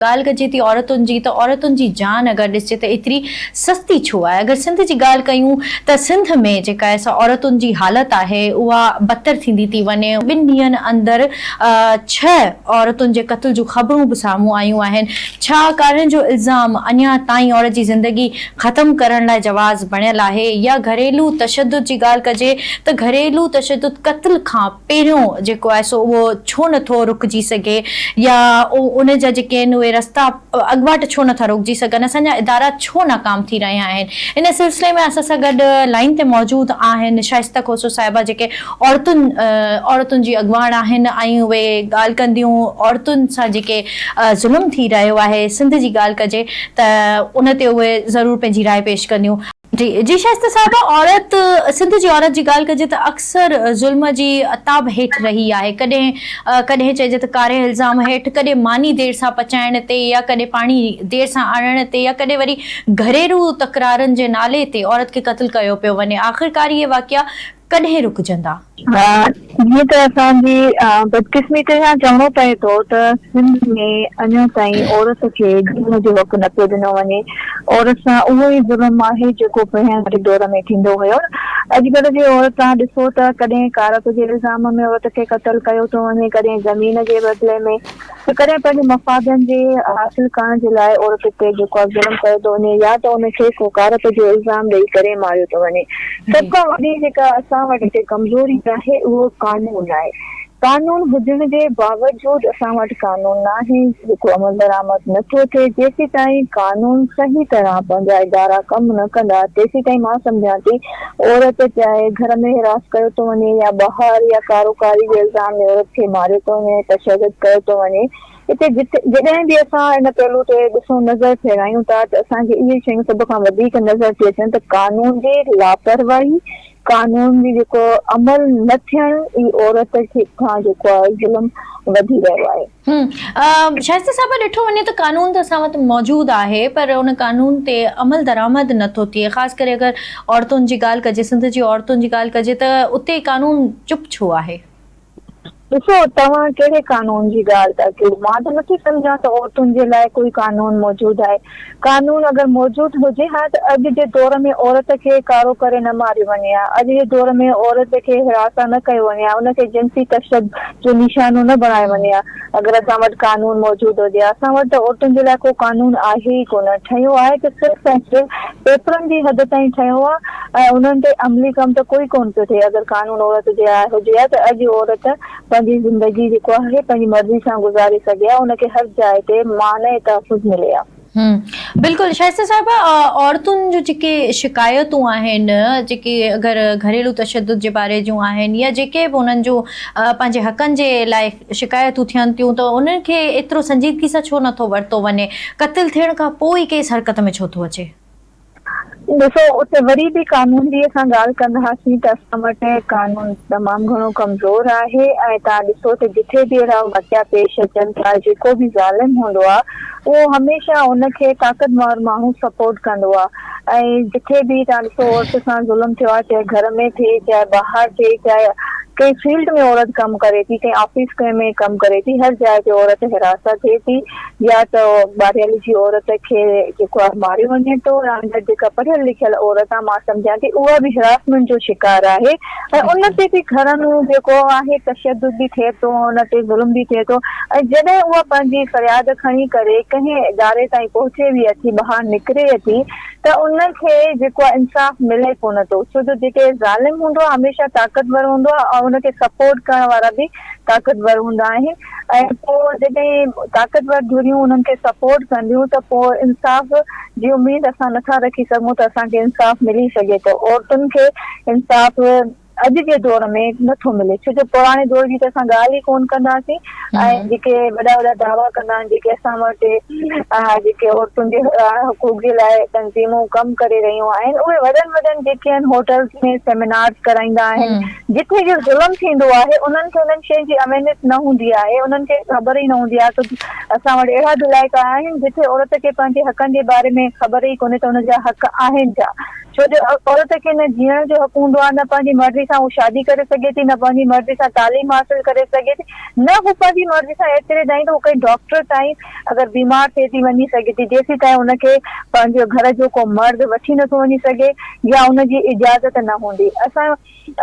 ڳالهه ڪجي ٿي عورتن جي ته عورتن جي جان اگر ڏسجي ته ايتري سستي ڇو آهي؟ اگر سنڌ جي ڳالهه ڪيون ته سنڌ ۾ جيڪا آهي سا عورتن جي حالت آهي اها بدتر ٿيندي ٿي وڃي. ٻن ڏينهن اندر ڇهه عورتن جي قتل جون خبرون به سامهون آيون آهن. ڇا ڪارين جو الزام اڃا تائين عورت جي زندگي ختم ڪرڻ لاء جواز بڻيل آهي يا گهريلو تشدد جي ڳالهه ڪجي ته گهريلو تشدد قتل کان پهريون جيڪو آهي سو اهو ڇو نه ٿو رڪجي سگهي يا ان جا جيڪي آهن اهي رستا اڳواٽ ڇو نه ٿا روڪجي سگهن اسان جا ادارا ڇو ناڪام ٿي رهيا آهن ان سلسلي ۾ اسان سان گڏ لائين تي موجود آهن شائسته کوسو صاحبه جيڪي عورتن عورتن جي اڳواڻ آهن ۽ اهي ڳالهه ڪنديون عورتن سان جيڪي ظلم ٿي رهيو آهي سنڌ جي ڳالهه ڪجي ته ان تي اهي ضرور پنهنجي راء پيش ڪنديون. جي جي شائسته صاحبه عورت سنڌ جي عورت جي ڳالهه ڪجي ته اڪثر ظلم جي عتاب هيٺ رهي آهي ڪڏهن ڪڏهن چئجي ته ڪاري الزام هيٺ ڪڏهن ماني دير سان پچائڻ تي يا ڪڏهن پاڻي دير سان آڻڻ تي يا ڪڏهن وري گهريلو تڪرارن جي نالي تي عورت کي قتل ڪيو پيو وڃي آخرڪار اهي واقعا ڪڏهن رڪجندا؟ جيئن ته اسان جي بدقسمتي سان چوڻو پئي ٿو ته سنڌ ۾ اڃا تائين عورت کي جيئڻ جو حق نه پيو ڏنو وڃي. عورت سان اهو ئي ظلم آهي جيڪو پهريان واري دور ۾ ٿيندو هيو. اڄڪلهه جي عورت توهان ڏسو ته ڪڏهن ڪارپ جي الزام ۾ عورت کي قتل ڪيو ٿو وڃي، ڪڏهن زمين جي بدلي ۾. ته ڪڏهن پنهنجي مفادن جي حاصل ڪرڻ جي لاء عورت تي جيڪو آهي ظلم ڪيو ٿو وڃي يا ته ان کي ڪو ڪارپ جو الزام ڏئي ڪري ماريو ٿو وڃي. سڀ کان وڏي جيڪا اسان وٽ هتي ڪمزوري آهي اهو قانون آهي. قانون هجڻ جي باوجود اسان وٽ قانون ناهي جيڪو عملدرآمد نه ٿو ٿئي. جيسيتائين قانون صحيح طرح پنهنجا ادارا ڪم نه ڪندا تيسيتائين مان سمجهان ٿي عورت چاهي گهر ۾ هراس ڪيو ٿو وڃي يا ٻاهر يا ڪاروڪاري جي الزام ۾ عورت کي ماريو ٿو وڃي، تشدد ڪيو ٿو وڃي. اتي جتي جڏهن به اسان ان پهلو تي ڏسون نظر ڦيرايون ٿا ته اسان کي اهي شيون سڀ کان وڌيڪ نظر ٿي اچن ته قانون جي لاپرواهي، قانون جي جيڪو عمل نه ٿيڻ ئي عورت کي کان جيڪو آهي ظلم وڌي رهيو آهي. شائسته صاحبه ڏٺو وڃي ته قانون ته اسان وٽ موجود آهي پر ان قانون تي عمل درآمد نه ٿو ٿئي خاص ڪري اگر عورتن جي ڳالهه ڪجي سنڌ جي عورتن جي ڳالهه ڪجي ته اتي قانون چپ ڇو آهي؟ ڏسو توهان ڪهڙي قانون جي ڳالهه ٿا ڪيو مان ته نٿي سمجهان ته عورتن جي لاء ڪوئي قانون موجود آهي قانون اگر موجود هجي ها ته اڄ جي دور ۾ عورت کي ڪارو ڪري نه ماريو وڃي ها، اڄ جي دور ۾ عورت کي هراسان نه ڪيو وڃي ها، ان کي جنسي تشدد جو نشانو نه بڻايو وڃي ها، اگر اسان وٽ قانون موجود هجي ها. اسان وٽ ته عورتن جي لاء ڪو قانون آهي ئي ڪونه، ٺهيو آهي ته صرف ۽ صرف پيپرن جي حد تائين ٺهيو آهي ۽ انهن تي عملي ڪم ته ڪوئي ڪونه پيو ٿئي، اگر قانون عورت جي لاء هجي ها ته اڄ عورت پنهنجي زندگي جيڪو آهي پنهنجي مرضي سان گذاري سگهي ها ان کي هر جاء تي مان ۽ تحفظ ملي ها. بلڪل شائسته صاحبه عورتن جون جيڪي شڪايتون آهن جيڪي اگر گهريلو تشدد جي باري جون آهن يا جيڪي به انهن جون پنهنجي حقن جي لاء شڪايتون ٿين ٿيون ته انهن کي ايترو سنجيدگي سان ڇو نٿو ورتو وڃي قتل ٿيڻ کان پوء ئي ڪيس حرڪت ۾ ڇو ٿو اچي؟ ڏسو اتي وري به قانون جي اسان ڳالهه ڪنداسين ته اسان وٽ قانون تمام گهڻو ڪمزور آهي ۽ توهان ڏسو ته جٿي به اهڙا واقعا پيش اچن ٿا جيڪو به ظالم هوندو آهي اهو هميشه ان کي طاقتور ماڻهو سپورٽ ڪندو آهي ۽ جٿي به توهان ڏسو عورت سان ظلم ٿيو آهي چاهي گهر ۾ ٿئي چاهي ٻاهر ٿئي چاهي ڪنهن فيلڊ ۾ عورت ڪم ڪري ٿي ڪنهن آفيس ۾ ڪم ڪري ٿي هر جاء تي عورت هراسان ٿئي ٿي يا ته ٻاريالي جي عورت کي جيڪو آهي ماريو وڃي ٿو يا اندر جيڪا پڙهيل لکيل عورت آهي مان سمجهان ٿي اها به هراسمينٽ جو شڪار آهي ۽ ان تي به گهر ۾ جيڪو آهي تشدد به ٿئي ٿو ان تي ظلم به ٿئي ٿو ۽ جڏهن اها پنهنجي فرياد کڻي ڪري ڪنهن اداري تائين پهچي به اٿي ٻاهر نڪري اٿي ته ان کي جيڪو آهي انصاف ملي ڪونه ٿو ڇو جو جيڪي ظالم هوندو آهي هميشه طاقتور هوندو آهي ۽ ان کي سپورٽ ڪرڻ وارا به طاقتور هوندا آهن ۽ پوء جڏهن طاقتور ڌريون انهن کي سپورٽ ڪنديون ته پوء انصاف جي اميد اسان نٿا رکي سگهون ته اسان کي انصاف ملي سگهي ٿو عورتن کي انصاف اڄ جي دور ۾ نٿو ملي ڇو جو پراڻي دور جي ته اسان ڳالهه ئي ڪون ڪنداسين ۽ جيڪي وڏا وڏا دعويٰ ڪندا آهن جيڪي اسان وٽ جيڪي عورتن جي حقوق جي لاء تنظيمون ڪم ڪري رهيون آهن اهي وڏن وڏن جيڪي آهن هوٽلز ۾ سيمينارز ڪرائيندا آهن جتي جو ظلم ٿيندو آهي انهن کي انهن شين جي اويرنيس نه هوندي آهي انهن کي خبر ئي نه هوندي آهي ته اسان وٽ اهڙا به علائقا آهن جتي عورت کي پنهنجي حقن جي باري ۾ خبر ئي ڪونهي ته ان جا حق آهن ڇا ڇو جو عورت کي نه جيئڻ جو حق هوندو آهي، نه پنهنجي مرضي سان هو شادي ڪري سگهي ٿي، نه پنهنجي مرضي سان تعليم حاصل ڪري سگهي ٿي، نه هو پنهنجي مرضي سان ايتري تائين ته هو ڪنهن ڊاڪٽر تائين اگر بيمار ٿئي ٿي وڃي سگهي ٿي، جيسين تائين ان کي پنهنجو گهر جو ڪو مرد وٺي نٿو وڃي سگهي يا ان جي اجازت نه هوندي. اسان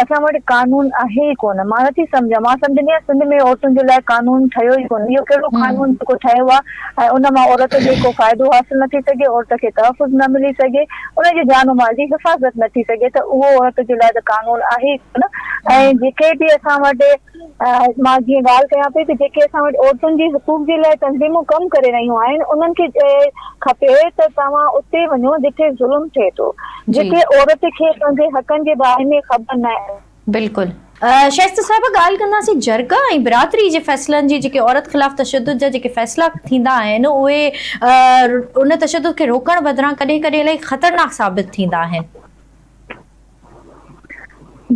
اسان وٽ قانون آهي ئي ڪونه. مان نٿي سمجهان. مان سمجهندي آهيان سنڌ ۾ عورتن جي لاء قانون ٺهيو ئي ڪونه. اهو ڪهڙو قانون جيڪو ٺهيو آهي ۽ ان مان عورت کي ڪو فائدو حاصل نه ٿي سگهي، عورت کي تحفظ نه ملي سگهي، ان جي جان و مال جي حفاظت نه ٿي سگهي ته اهو عورت جي لاء ته قانون آهي ئي ڪونه ۽ جيڪي به اسان وٽ مان جيئن ڳالهه ڪيان پئي ته جيڪي اسان وٽ عورتن جي حقوق جي لاء تنظيمون ڪم ڪري رهيون آهن انهن کي کپي ته توهان اتي وڃو جتي ظلم ٿئي ٿو جتي عورت کي پنهنجي حقن جي باري ۾ خبر ناهي. بلڪل شائسته صاحبه ڳالهه ڪنداسين جرڳا ۽ برادري جي فيصلن جي جيڪي عورت خلاف تشدد جا جيڪي فيصلا ٿيندا آهن اهي ان تشدد کي روڪڻ بدران ڪڏهن ڪڏهن الائي خطرناڪ ثابت ٿيندا آهن.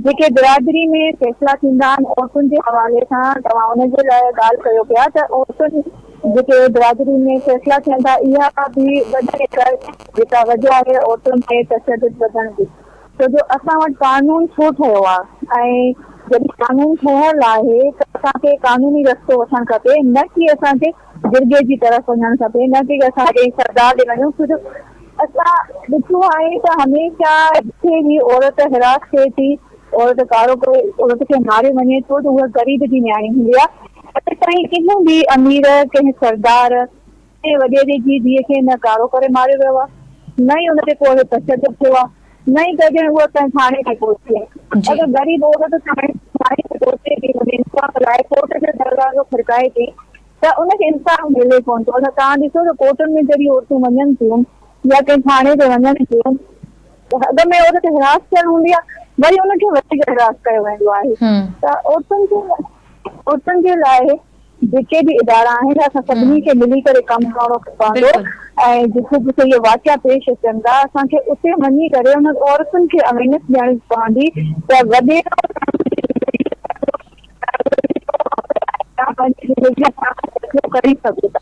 جيڪي برادري ۾ فيصلا ٿيندا آهن عورتن جي حوالي سان توهان ان جي لاء ڳالهه ڪيو پيا ته عورتن جيڪي برادري ۾ فيصلا ٿين ٿا اها به وڏي هڪ جيڪا وجه آهي عورتن تي تشدد وڌڻ جي ڇو جو اسان وٽ قانون ڇو ٺهيو آهي ۽ جڏهن قانون ٺهيل آهي ته اسان کي قانوني رستو وٺڻ کپي نه ڪي اسان کي جرڳي جي طرف وڃڻ کپي نه ڪي اسان ڪنهن سردار ڏي وڃون ڇو جو اسان ڏٺو آهي ته هميشه جٿي به عورت هراس ٿئي ٿي عورت ڪارو ڪري عورت کي ماريو وڃي ٿو ته اها غريب جي نياڻي هوندي آهي اڄ تائين ڪنهن به امير ڪنهن سردار ڪنهن وڏيري جي ڌيء کي نه ڪارو ڪري ماريو ويو آهي نه ئي ان تي ڪو اهڙو تشدد ٿيو آهي نه ئي ڪڏهن هوء ڪنهن ٿاڻي تي پهتي آهي. اگر غريب عورت ٿاڻي تي پهچي ٿي ان انصاف لاء ڪورٽ جو دروازو کڙڪائي ٿي ته ان کي انصاف ملي ڪونه ٿو. اگر توهان ڏسو ته ڪورٽن ۾ جڏهن عورتون وڃن ٿيون يا ڪنهن ٿاڻي تي وڃن ٿيون ته اڳ ۾ عورت هراس ٿيل هوندي آهي وري ان کي وڌيڪ هراس ڪيو ويندو آهي ته عورتن کي عورتن جي لاء جيڪي به ادارا آهن اسان سڀني کي ملي ڪري ڪم ڪرڻو پوندو ۽ جتي جتي اهي واقعا پيش اچن ٿا اسان کي اتي وڃي ڪري انهن عورتن کي اويرنيس ڏيڻي پوندي ته وڏي پنهنجي زندگي سان فيصلو ڪري سگهو ٿا.